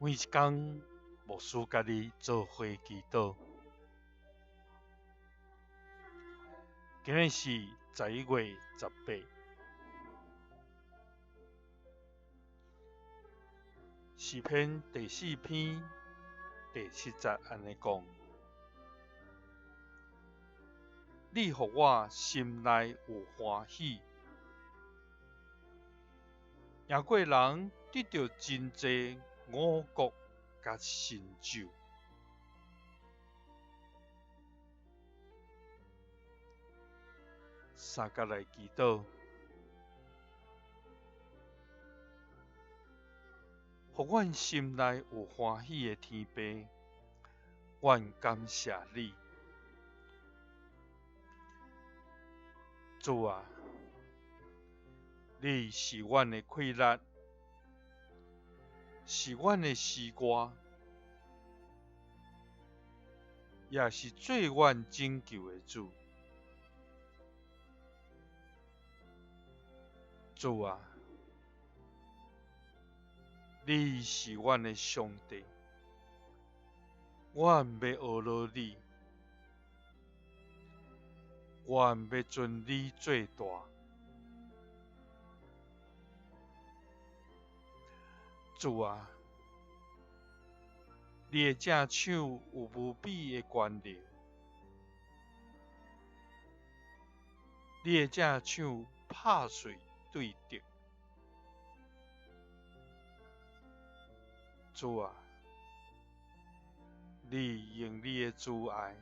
每一工，牧師佮你做伙祈禱。今日是11月18，詩篇第四篇第七節按呢講：你予我心內有歡喜，贏過人得著真濟五穀佮新酒。三角來祈禱，予阮心內有歡喜的天父，阮感謝你，主啊，你是阮的氣力，是阮的詩歌，也是做阮拯救的主。主啊，你是阮的上帝，阮欲呵咾你，阮欲尊你做大。主啊，你的正手有無比的權能，你的正手拍碎對敵。主啊，你用你的慈愛，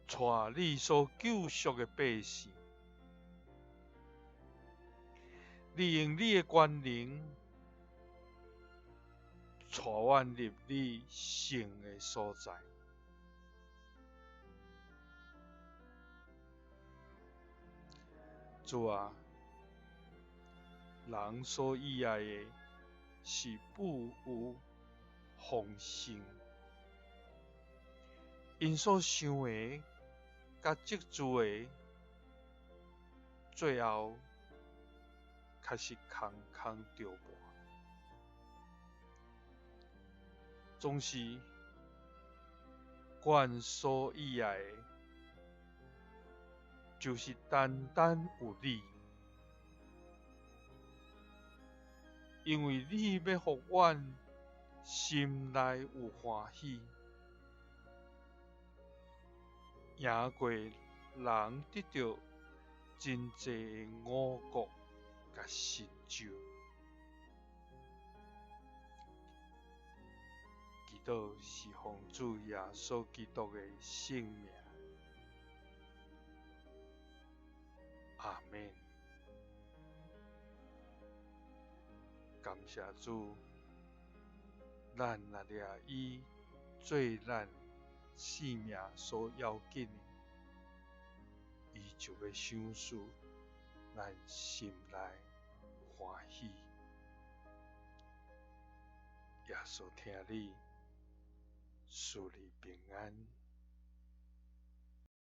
帶你所救贖的百姓，你用你的權能，帶阮入你聖的所在。主啊，人所喜愛的是富有豐盛，𪜶所想的佮積聚的，最後卻是空空著無。總是，阮所喜愛的，就是單單有你，因為你欲予阮心內有歡喜，贏過人得著真濟的五穀佮新酒。祈禱是奉主耶穌基督的聖名。阿們。感謝主，咱若掠伊做咱性命所要緊的，伊就欲賞賜咱心內歡喜。耶穌疼你，賜你平安。